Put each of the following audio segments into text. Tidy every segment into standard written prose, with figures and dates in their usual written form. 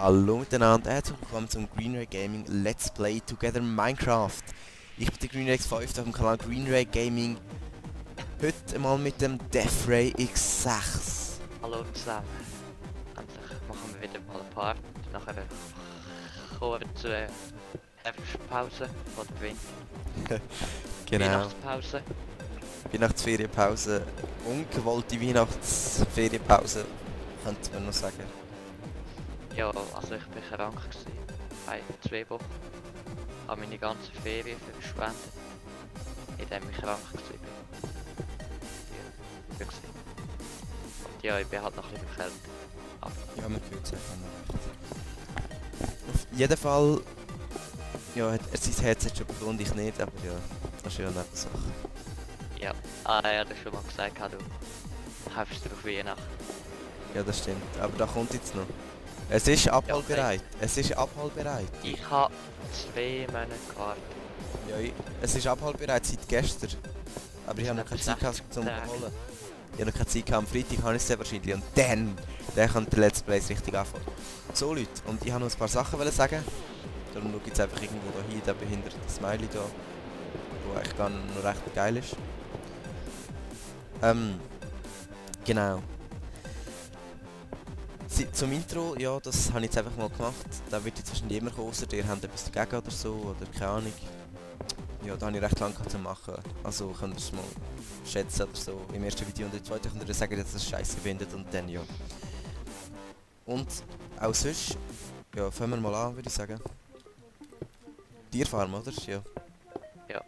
Hallo miteinander, herzlich willkommen zum Greenray Gaming Let's Play Together Minecraft. Ich bin der Greenray X5 auf dem Kanal Greenray Gaming. Heute mal mit dem Deathray X6. Hallo zusammen. Endlich machen wir wieder mal ein Part. Nach einer kurzen Pause oder Genau, Weihnachtspause. Weihnachtsferienpause, ungewollte Weihnachtsferienpause, könnte man noch sagen. Ja, also ich bin krank gewesen. 2 Wochen. Habe meine ganze Ferien verschwendet, indem ich krank gewesen bin. Ja, gewesen. Und ja, ich bin halt noch ein bisschen erkältet. Aber Ja, man hört es einfach noch. Auf jeden Fall, ja, hat er sein Headset schon bekommen und ich nicht, aber ja, das ist ja eine Nebensache. ja, er hat schon mal gesagt, du helfst dir auf Weihnachten. Ja, das stimmt, aber da kommt jetzt noch. Es ist abholbereit, es ist abholbereit. Ich habe 2 Monate gewartet. Ja, es ist abholbereit seit gestern. Aber ich habe noch keine Das Zeit ist gehabt zum Tage. Holen. Ich habe noch keine Zeit gehabt, am Freitag habe ich es sehr wahrscheinlich. Und dann kann der Let's Plays richtig anfangen. So Leute, und ich habe noch ein paar Sachen sagen. Darum schaue ich jetzt einfach irgendwo da hin, der behinderte Smiley da. Der eigentlich gar noch recht geil ist. Genau. Zum Intro, ja, das habe ich jetzt einfach mal gemacht. Da wird jetzt wahrscheinlich immer kommen, ausser ihr habt etwas dagegen oder so, oder keine Ahnung. Ja, da habe ich recht lange zu machen. Also könnt ihr es mal schätzen oder so. Im ersten Video und im zweiten könnt ihr sagen, dass ihr es scheiße findet und dann ja. Und auch sonst, ja, fangen wir mal an, würde ich sagen. Tierfarm, oder? Ja. Ja.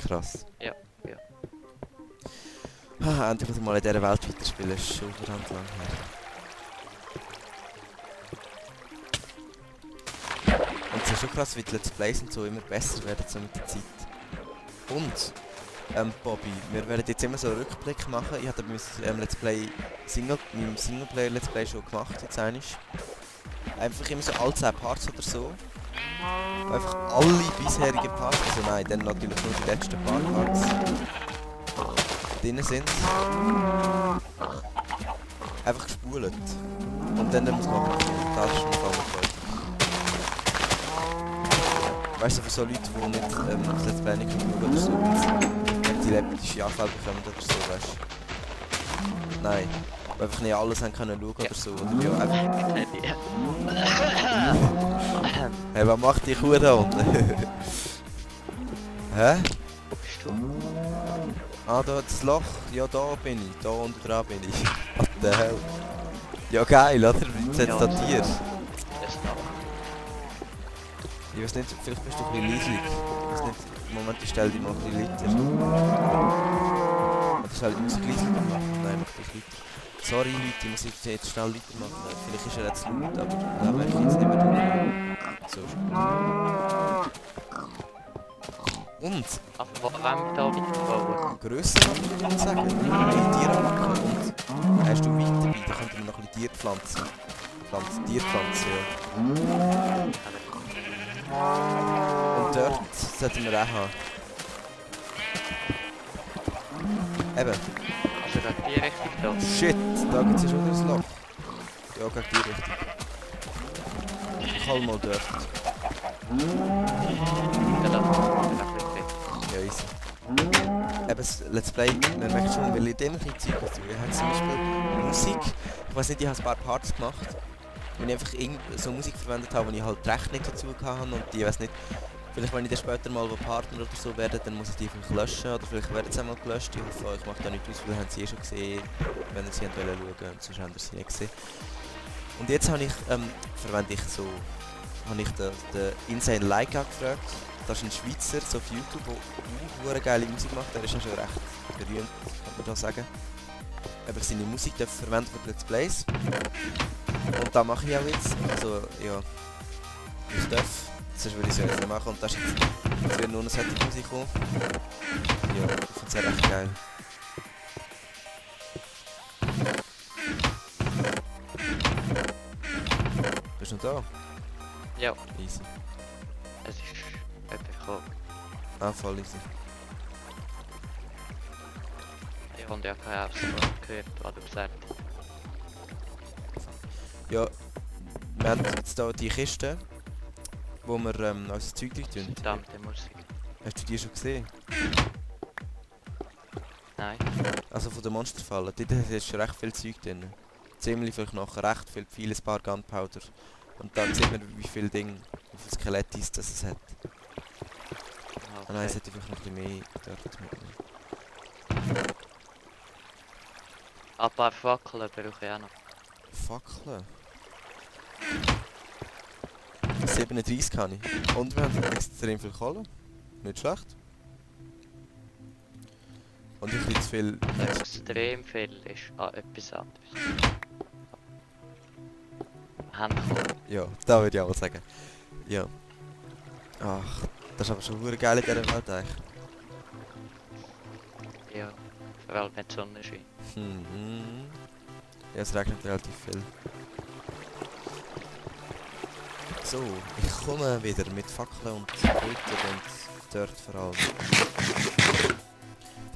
Krass. Ja, ja. Endlich wieder mal in dieser Welt weiterspielen, ist schon verdammt lang her. Und es ist schon krass, wie die Let's Plays und so immer besser werden so mit der Zeit. Und, Bobby, wir werden jetzt immer so einen Rückblick machen. Ich habe mein Let's Play meinem Singleplayer Let's Play schon gemacht, jetzt einmal. Einfach immer so alle 10 Parts oder so. Wo einfach alle bisherigen Parts, also nein, dann natürlich nur die letzten paar Parts drin sind. Einfach gespult. Und dann muss man machen, das ist schon fertig. Weißt du, für so Leute, die nicht das Let's Play nicht schauen oder so, wenn die epileptische Anfälle bekommen oder so, weißt du? Nein, die einfach nicht alles haben können schauen oder so. Oder ja, einfach... Hey, was macht die Kuh da unten? Hä? Wo bist du? Ah, da das Loch. Ja, da bin ich. Da unten dran bin ich. What the hell? Ja, geil, oder? Jetzt Ja. da Tier. Das noch. Ich weiß nicht, vielleicht bist du ein bisschen leislich. Ich weiß nicht, im Moment ich stell dich mal ein bisschen lauter. Oder stell die Musik leislich machen? Nein, mach dich lauter. Sorry Leute, ich muss jetzt schnell weitermachen. Vielleicht ist er jetzt laut, aber da merke ich jetzt nicht mehr durch. So ist gut. Und Also, wo wollen wir da weiterbauen? grösser kann ich sagen. Tiere machen und hast du weiter dabei, dann könnten wir noch ein bisschen Tier pflanzen. Tierpflanzen, ja. Und dort sollten wir auch haben. Eben. Also, da die Richtung da. Shit, da gibt es ja schon wieder ein Loch. Ja, gegen die Richtung. Ich hol mal dort. Ja, da. Ja, easy. Eben das Let's Play, man merkt schon, weil ich immer ein Zeug dazu. Ich habe zum Beispiel Musik. Ich weiß nicht, ich habe ein paar Parts gemacht. Wenn ich einfach so Musik verwendet habe, wo ich halt die Rechnung dazu hatte und die, weiß nicht, vielleicht wenn ich dann später mal Partner oder so werde, dann muss ich die vielleicht löschen oder vielleicht werden sie einmal gelöscht. Ich hoffe, ich mache da nicht aus, weil haben sie schon gesehen, wenn sie schauen wollen, sonst haben sie nicht gesehen. Und jetzt habe ich, verwende ich so, habe ich den Insane Laika gefragt. Das ist ein Schweizer, so auf YouTube, der eine geile Musik macht. Der ist ja schon recht berühmt, kann man da sagen. Aber seine Musik darf verwenden für Let's Plays. Und das mache ich auch jetzt. Also, ja, ich darf. Sonst würde ich es ja jetzt nicht machen. Und das ist jetzt wird nur eine solche Musik kommen. Ja, ich finde es ja recht geil. Bist du noch da? Ja, Easy. es ist jemand gekommen. Ah, voll easy. Ich habe ja keine Apps gehört, was du gesagt hast. Ja, Wir haben jetzt hier die Kiste, wo wir unser Zeug drin tun. Verdammte Musik. Hast du die schon gesehen? Nein. Also von der Monsterfalle. Dort ist schon recht viel Zeug drin. Ziemlich viel Knochen, recht viel, ein paar Gunpowder. Und dann sieht man, wie viel Ding, wie viel Skelettis das es hat. Okay. Nein, es hätte vielleicht noch ein bisschen mehr dort mitnehmen. Ein paar Fackeln brauche ich auch noch. Fackeln. 37 kann ich. Und wir haben extrem viel Kohle. Nicht schlecht. Und ich bisschen zu viel. Extrem viel ist etwas anderes. Handkohle. Ja, da würde ich auch sagen. Ja. Ach, das ist aber schon verdammt geil in dieser Welt eigentlich. Ja. Vor allem wenn die Sonne scheint. Mhm. Ja, es regnet relativ viel. So, ich komme wieder mit Fackeln und Kräutern und dort vor allem. Die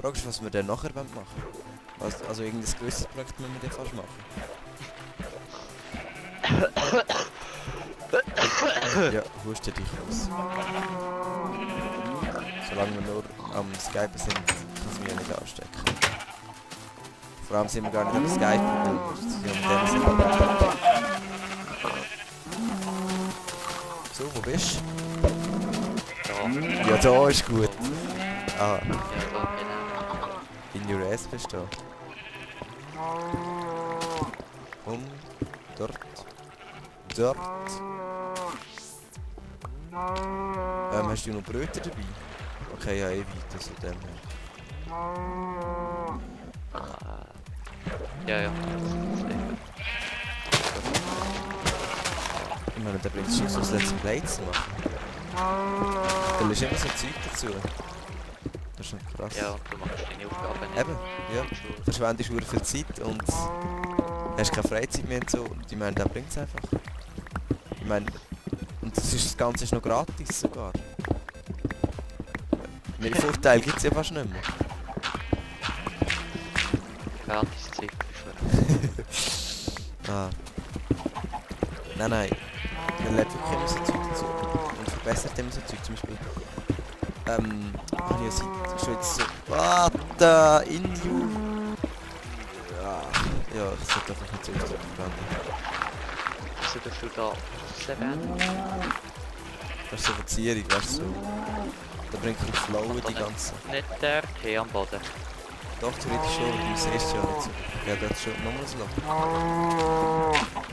Frage ist, was wir dann nachher machen wollen. Also irgendein grösseres Projekt müssen wir dann fast machen. Ja, huste dich aus. Solange wir nur am Skypen sind, kann es mich ja nicht anstecken. Vor allem sind wir gar nicht am Skypen, weil wir sind ja mit dem sind. So, wo bist du? Da. Ja, da ist gut. Ah, Ja, da genau. in your ass bist du. Dort. Dort. Hast du noch Brötchen dabei? Okay, ja, eh weiter zu dem her. Ja, ja. Ich meine, der bringt schon so ein Let's Play zu machen. Da ist immer so Zeug dazu. Das ist schon krass. Ja, und du machst deine Aufgaben nicht. Eben, ja. Verschwendest du viel Zeit und hast keine Freizeit mehr und so. Und ich meine, der bringt es einfach. Ich meine, und das Ganze ist noch gratis sogar. Mehr Vorteile gibt es ja fast nicht mehr. Gratis Zeit ist Ah. Nein. Man lernt wirklich immer so Zeug dazu. Und verbessert immer so Zeug. Zum Beispiel. Habe ich ja schon jetzt so. Warte! In you! Ja, ich sollte einfach nicht so oft verwenden. Wieso darfst du da rausrennen? Das ist so Verzierung, weißt du so. Da bringt ein Flow in die ganze. Nicht der Tee am Boden. Doch, theoretisch schon, du siehst es ja nicht so. Ja, dort schon nochmal ein Loch.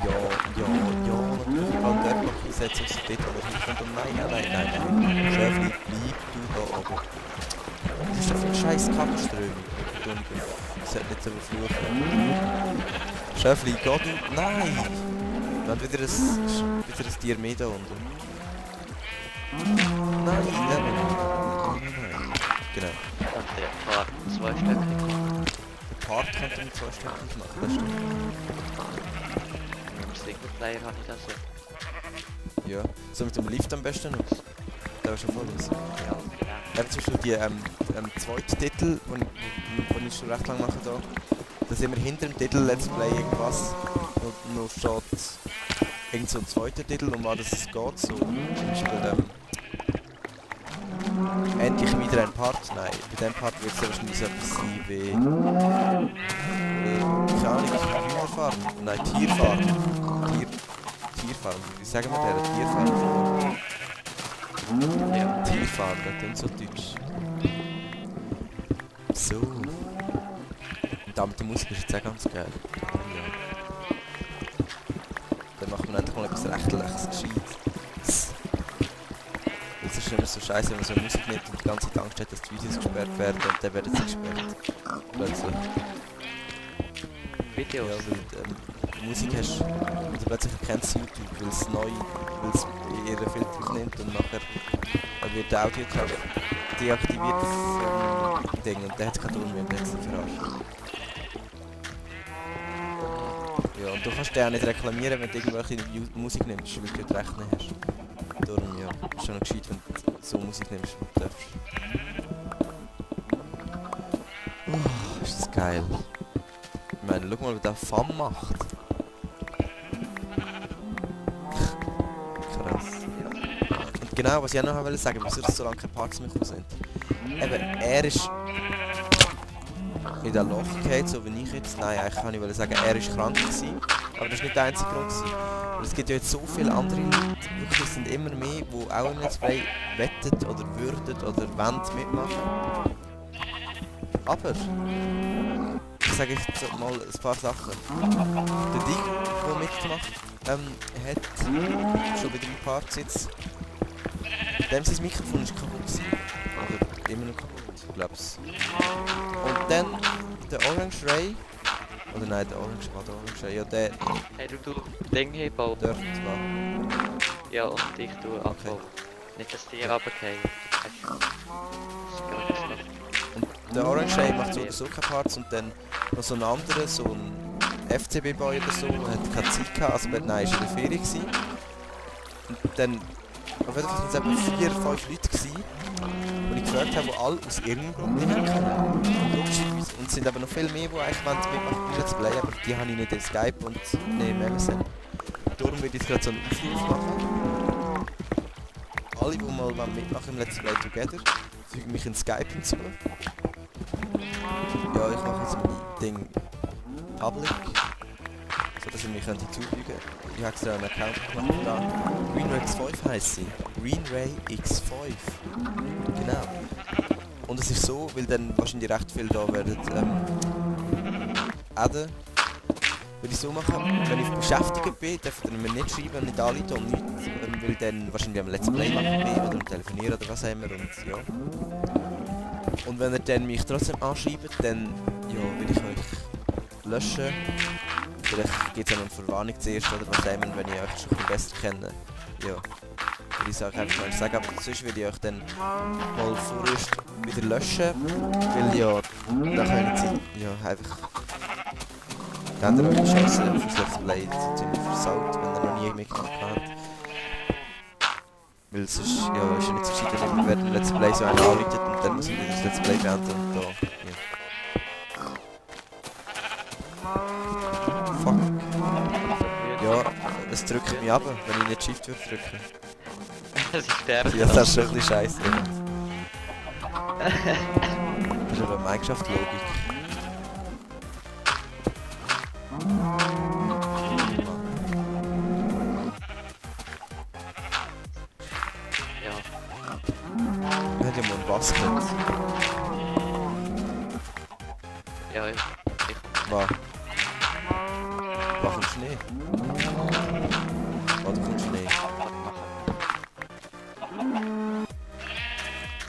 Ja, natürlich. Ich kann dort noch einsetzen, auf dort, wo er hinkommt. Und nein. Schäfli, bleib du da oben. Das ist doch für eine scheiß Kackströmung. Ich sollte nicht so verfluchen. Schäfli, geh du... Nein! Wir haben wieder ein Tier mehr da unten. Nein. Genau. Dann der Part 2 Stück. Der Part könnte mit 2 Stück machen, das stimmt. Im Singleplayer habe ich das ja. Ja. So mit dem Lift am besten aus. Der war schon voll aus. Ja, genau. Eben zum Beispiel die zweite Titel, den ich schon recht lange mache da. Da sind wir hinter dem Titel Let's Play irgendwas. Und noch steht irgend so ein zweiter Titel, um was es geht. So zum Beispiel endlich wieder ein Part. Nein, bei diesem Part wird es wahrscheinlich so etwas sein wie... keine Ahnung, Hühnerfarm? Nein, Tierfarm. Tierfarm. Wie sagen wir der? Tierfarm? Ja. Tierfarm, das klingt so deutsch. So. Und damit die Musik ist jetzt auch ganz geil. Ja. Dann machen wir endlich mal etwas rechtliches Gescheites. Es ist immer so scheiße, wenn man so Musik nimmt und die ganze Zeit Angst hat, dass die Videos gesperrt werden und dann werden sie gesperrt. Plötzlich. Videos. Ja, weil Musik hast und plötzlich erkennt es YouTube, weil es neu, weil es ihre Filter nimmt und nachher wird der Audio deaktiviert vom Ding und der hat es keinen Ton mehr und der hat es nicht verarscht. Ja, und du kannst den auch nicht reklamieren, wenn du irgendwelche Musik nimmst, weil du kein Recht mehr hast. Darum ja, ist schon noch gescheit, wenn du so Musik nimmst, wie du darfst. Oh, ist das geil. Ich meine, schau mal, wie der Fun macht. genau, was ich auch noch wollte sagen, wieso das so lange keine Parts mehr gekommen sind. Eben, er ist in das Loch gefallen, so wie ich jetzt. Nein, eigentlich kann ich sagen, er ist krank gewesen. Aber das war nicht der einzige Grund gewesen. Und es gibt ja jetzt so viele andere Leute, wirklich, es sind immer mehr, die auch im Let's Play wettet oder würden oder wollen mitmachen. Aber, ich sage jetzt mal ein paar Sachen. Der Digo, der mitgemacht hat, schon bei 3 Parts jetzt, dem sein Mikrofon ist kaputt gewesen. Oder immer noch kaputt, glaub's. Und dann der Orange Ray, oder nein, der Orange Ray, ja der Hey, du Ding hinbauen. dort war. Ja, und ich tue abbauen. Nicht, dass die hier runterfallen. Und der Orange Ray macht so oder so keine Parts und dann noch so ein anderer, so ein FCB-Boy oder so, der hat keine Zeit gehabt, also nein, ist in der Ferien gewesen. Und dann, auf jeden Fall waren es etwa 4, 5 Leute gewesen, die ich gefragt habe, die alle aus irgendeinem Grund nicht können. Logischerweise. Und es sind aber noch viel mehr, die eigentlich mitmachen bei Let's Play, aber die habe ich nicht in Skype und nicht im MSN. Darum würde ich jetzt gerade so einen Aufruf machen. Alle, die mal mitmachen im Let's Play Together, fügen mich in Skype hinzu. Ja, ich mache jetzt mein Ding public, so dass ihr mich hinzufügen könnt. Ich habe extra einen Account gemacht da. GreenRay X5 heisst sie. GreenRay X5. Genau. Und es ist so, weil dann wahrscheinlich recht viel da werden adden. Würde ich so machen, wenn ich beschäftigt bin, dürft ihr mir nicht schreiben, nicht anrufen und nichts, weil dann wahrscheinlich am Let's Play machen bin oder am Telefonieren oder was immer und ja. Und wenn ihr dann mich trotzdem anschreibt, dann ja, will ich euch löschen. Vielleicht gibt es auch eine Verwarnung zuerst oder was immer, wenn ich euch schon ein bisschen besser kenne. Ja, würde ich sagen, einfach mal sagen, aber sonst würde ich euch dann mal vorerst wieder löschen, weil ja, da können sie ja einfach... Dann habt ihr eure Chance fürs Let's Play ziemlich versaut, wenn ihr noch nie mitgemacht habt. Weil sonst, ja, ist ja nicht so verschieden, wenn man ein Let's Play so einen anläutet und dann muss ich wieder das Let's Play beenden und da, ja. Fuck. Ja, es drückt mich ab, wenn ich nicht Shift würde drücken. Das ist der. Ja, das ist schon ein bisschen scheiße. Das ist aber Minecraft-Logik. Ja. Wir haben ja mal einen Basket. Ja, ich Was? Mach einen Schnee. Oder kommt Schnee?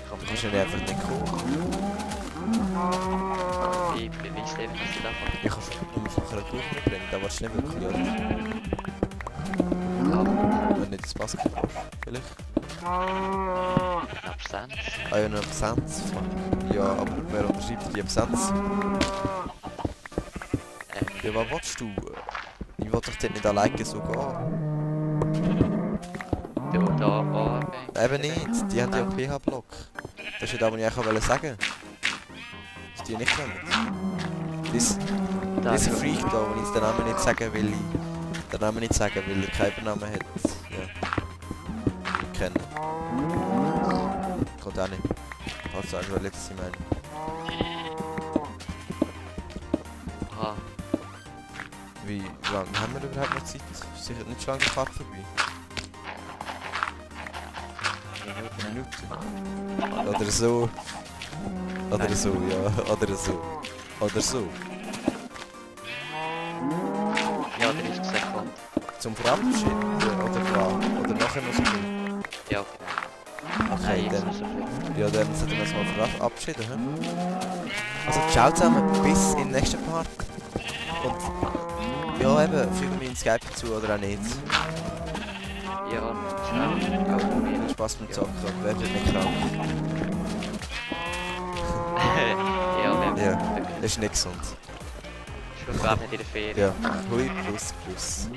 Du kannst ja einfach nicht kommen. Ich beweise eben, dass ich da kann. Ich kann schon nur vorher eine Kuchen mitbringen, da warst du nicht wirklich, oder? Wenn du nicht ins Basket kommst, vielleicht? Eine Absenz. Ah ja, eine Absenz. Fuck. Ja, aber wer unterschreibt die Absenz? Ja, was willst du? Ich will doch dort nicht alleine so gehen. Du da, Barbe. Eben nicht, die haben ja einen PH-Block. Das ist ja das, was ich eigentlich auch sagen wollte. Dass die nicht kommen. Dieser Freak da, wenn ich den Namen nicht sagen will, den Namen nicht sagen, weil er keinen Namen hat. Ja. Ich kenne. Kommt auch nicht. Ich kann sagen, weil jetzt ich meine. Aha. Wie lange haben wir überhaupt noch Zeit? Ist sicher nicht schon lange die Fahrt vorbei. Minuten. Oder so. Oder so, ja. Oder so. Oder so. Ja, 30 Sekunden. Zum Verabschieden? Ja, oder was? Oder nachher noch so viel? Ja, okay. Okay, Nein, dann. jetzt so viel. Ja, dann sollten wir uns mal verabschieden, hm? Also ciao zusammen, bis im nächsten Part. Und ja eben, fügen wir in Skype hinzu oder auch nicht. Ja, ciao. Auch probieren. Viel Spaß beim Zocken und werdet nicht krank. Ja, wir Ja, haben das ist nicht gesund. schon gar nicht in der Ferien. Ja, hui plus plus.